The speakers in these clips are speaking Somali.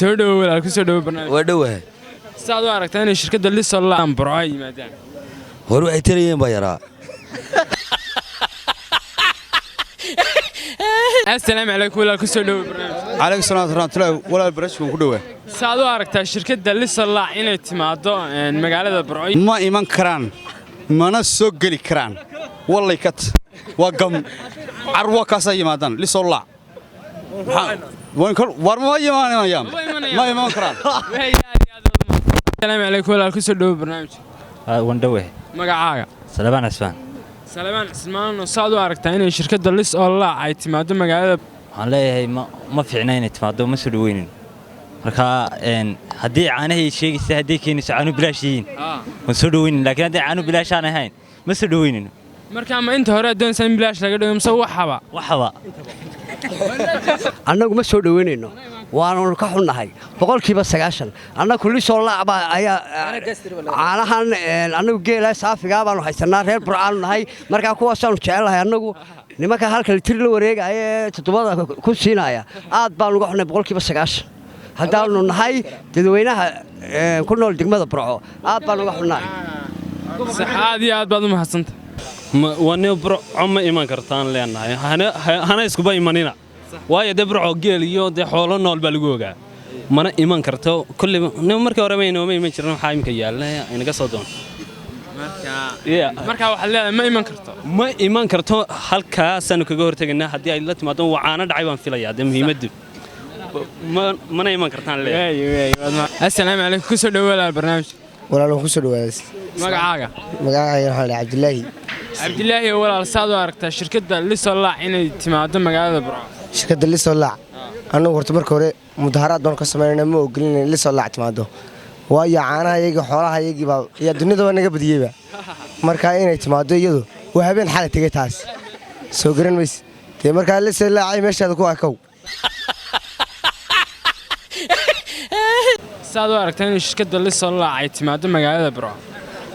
Soo dhowo walaal, ku soo dhowo barnaamij. Waa dhowahay. Saad u aragtaa inay shirkadda Lisolaac Burco ay yimaadaan? Hore waxay tarayeen baa yaraa. Assalaamu calaykum walaal, ku soo dhowo barnaamij. Calaykum salaam waraxmatullaahi walaal, barashkan ku dhowaa. Saad u aragtaa shirkadda Lisolaac inay timaado magaalada Burco? Ma iman karaan, mana soo geli karaan, wallay kat waa gam carwa kaasaa yimaadaan lisoo laac. War ma imaanayaan, ma iman karaan. Assalaamu calaykum walaal, ku soo dhowo barnaamij. Wandhawe. Magacaaga? Salabaan Cismaan. Salebaan Cismaano, saad u aragtaa inay shirkadda Lisolaac ay timaado magaalada? Waxaan leeyahay ma fiicna inay timaado, ma soo dhaweynin. Marka haddii caanahay sheegaysa, hadday keenayso caanu bilaash yihiin, waan soo dhaweynin, laakiin hadday caanu bilaashaan ahayn, ma soo dhaweynin. Marka ma inta hore adoonaysaa in bilaash laga dhigo mise waxaba? Waxaba. Annagu ma soo dhoweynayno, waannu ka xunnahay 90%. Annagu Lisoo Laacbaa ayaa caanahan, annagu geela saafigaa baanu haysannaa, reer Burcaanu nahay. Markaa kuwaasaanu jecelahay annagu. Nimanka halka litir la wareegaya ee 7da ku siinaya, aad baanu uga xunnay 90%. Haddaannu nahay dadweynaha ku nool degmada Burco, aad baanu uga xunnahay. Sax, aad iyo aad baad u mahadsantah. Wane Burco ma iman kartaan leenahay, hana iskuba imanina, waayo dee Burco geel iyo dee xoolo nool baa lagu ogaa, mana iman karto. Kolleyba markii horeba inooma iman jirin. Waxaa iminka yaalla inaga soo doon. Markaa waxaad leedahay ma iman karto? Ma iman karto, halkaasaanu kaga hortegaynaa. Haddii ay la timaado, waa caano dhacay baan filayaa dee muhiimaddu. Mana iman kartaan leeyahay. Assalaamu calaykum, ku soo dhowo walaal barnaamij. Walaal, waan ku soo dhawaaday. Magacaaga? Magacayga waxaa la Cabdilaahi. Cabdilaahi walaal, saad u aragtaa shirkadda Lisolaac inay timaado magaalada Burco? Shirkadda Lisoo Laac, annagu horta marka hore mudaharaad baanu ka samaynayna. Ma ogolin inay Lisoo Laac timaado, waayo caanaha iyagii, xoolaha iyagii baa ayaa dunidaba naga badiyeyba. Marka inay timaado iyadu waa habeen xalay tegey, taas soo garan mayse dee. Markaa Lisoo Laacay meeshaada ku arkow. Saad u aragtaa inay shirkadda Lisolaac ay timaado magaalada Burco?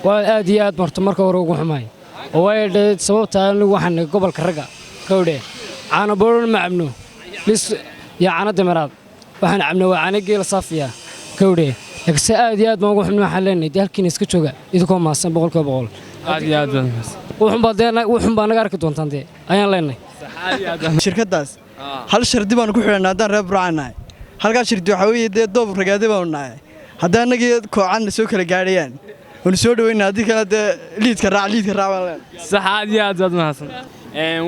Waa aad iyo aad marto marka hore ugu xumaay, oo waayo dee sababta anigu waxaan gobolka ragga gawdhe caano boodhan ma cabno, lis iyo caano damaraad waxaan cabno, waa caano geela saafiya gawdhe. Laakiinse aad iyo aad baan ugu xumnay. Waxaan leenahay dee halkiina iska jooga idinkoo mahadsan 100%. Aad iyo aad baad mahadsan. Wuxunbaa dee wuxunbaa naga arki doontaan dee ayaan leenahay. Shirkaddaas hal shardi baanu ku xidhanna haddaan reer Burcaan nahay. Halkaa shardi waxaa weeye dee doob ragaade baanu nahay. Haddii annagii koocanna soo kala gaadhayaan, waanu soo dhaweyna, haddii kale dee liidka raac, liidka raac baan leenahay. Sax, aad iyo aad baad mahadsan.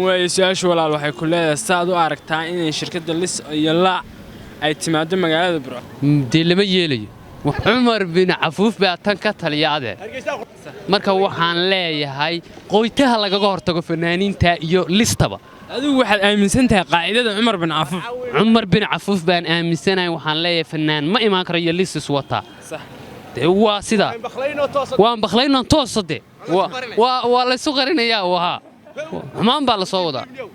Waayo su-aashu walaal waxay ku leedahay: saad u aragtaa inay shirkadda Lis iyo Laac ay timaado magaalada Burco? Dee lama yeelayo. Cumar bin Cafuuf baa tan ka taliya adeer. Marka waxaan leeyahay qoytaha lagaga hortago fanaaniinta iyo listaba. Adigu waxaad aaminsan tahay qaacidada Cumar bin Cafuuf? Cumar bin Cafuuf baan aaminsanahay. Waxaan leeyahay fanaan ma imaan karo iyo lis is wataa. Dee waa sidaa, waan baklaynan toosa de, waa laysu qarinayaa, wahaa xumaan baa la soo wadaa.